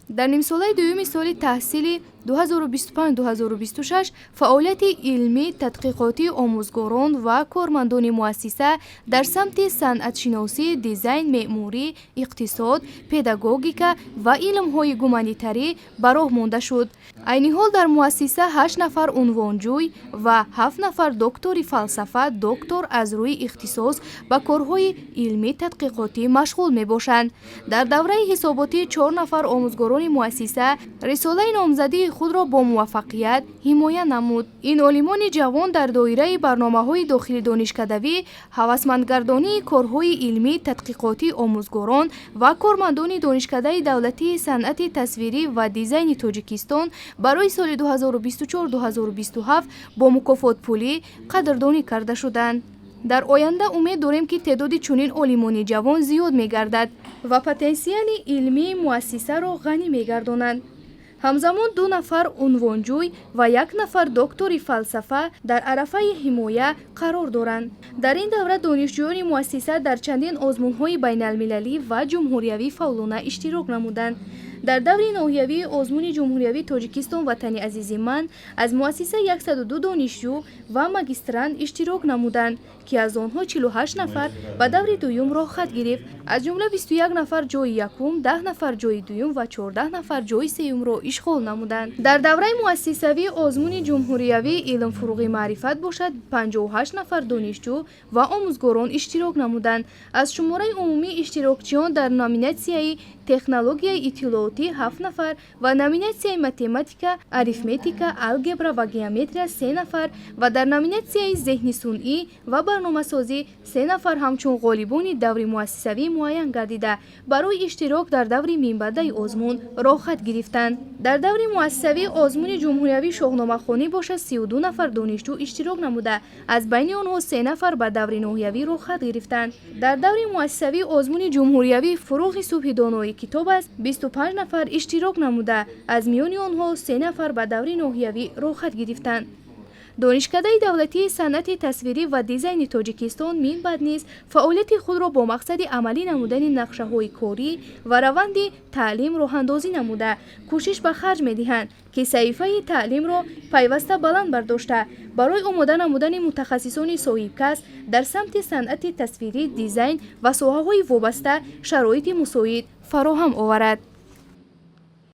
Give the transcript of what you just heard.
Дар нимсолаи дуюми соли таҳсили 2025-2026 фаъолияти илмӣ тадқиқотии омӯзгорон ва кормандони муассиса дар самти санъатшиносӣ, дизайн, меъморӣ, иқтисод, педагогика ва илмҳои гуманитарӣ ба роҳ монда шуд. Айни ҳол дар муассиса ҳашт нафар унвонҷӯй ва ҳафт нафар доктори фалсафа, доктор аз рӯи ихтисос ба корҳои илмӣ тадқиқотӣ машғул мебошанд. Дар давраи ҳисоботӣ чор нафар омӯзгорони муассиса рисолаи номзадии худро бо муваффақият ҳимоя намуд. Ин олимони ҷавон дар доираи барномаҳои дохилидонишкадавӣ, ҳавасмандгардонии корҳои илмӣ тадқиқотии омӯзгорон ва кормандони Донишкадаи давлатии санъати тасвирӣ ва дизайни Тоҷикистон барои соли 2024-2027 бо мукофотпулӣ қадрдонӣ карда шуданд. Дар оянда умед дорем, ки теъдоди чунин олимони ҷавон зиёд мегардад ва потенсиали илмии муассисаро ғанӣ мегардонанд. Ҳамзамон ду нафар унвонҷӯй ва як нафар доктори фалсафа дар арафаи ҳимоя қарор доранд. Дар ин давра донишҷӯёни муассиса дар чандин озмунҳои байналмилалӣ ва ҷумҳуриявӣ фаъолона иштирок намуданд. Дар даври ноҳиявии озмуни ҷумҳуриявии «Тоҷикистон — ватани азизи ман» аз муассиса 102 донишҷӯ ва магистрант иштирок намуданд, ки аз онҳо 48 нафар ба даври дуюм роҳхат гирифт. Аз ҷумла 21 нафар ҷойи якум, 10 нафар ҷойи дуюм ва 14 нафар ҷойи сеюмро ишғол намуданд. Дар давраи муассисавии озмуни ҷумҳуриявии «Илм — фурӯғи маърифат» бошад, 58 нафар донишҷӯ ва омӯзгорон иштирок намуданд. Аз шумораи умумии иштирокчиён дар номинатсияи технологияи иттилоотӣ ҳафт нафар ва номинатсияи математика, арифметика, алгебра ва геометрия се нафар ва дар номинатсияи зеҳни сунъӣ ва барномасозӣ се нафар ҳамчун ғолибони даври муассисавӣ муайян гардида, барои иштирок дар даври минбаъдаи озмун роҳхат гирифтанд. Дар даври муассисавии озмуни ҷумҳуриявии шоҳномахонӣ бошад, 32 нафар донишҷӯ иштирок намуда, аз байни онҳо се нафар ба даври ноҳиявӣ роҳхат гирифтанд. Дар даври муассисавии озмуни ҷумҳуриявии «Фурӯғи субҳи донои китоб аст» 25 нафар иштирок намуда, аз миёни онҳо се нафар ба даври ноҳиявӣ роҳхат гирифтанд. Донишкадаи давлатии санъати тасвирӣ ва дизайни Тоҷикистон минбаъд низ фаъолияти худро бо мақсади амалӣ намудани нақшаҳои корӣ ва раванди таълим роҳандозӣ намуда, кӯшиш ба харҷ медиҳанд, ки саҳифаи таълимро пайваста баланд бардошта, барои омода намудани мутахассисони соҳибкасб дар самти санъати тасвирӣ, дизайн ва соҳаҳои вобаста шароити мусоид фароҳам оварад.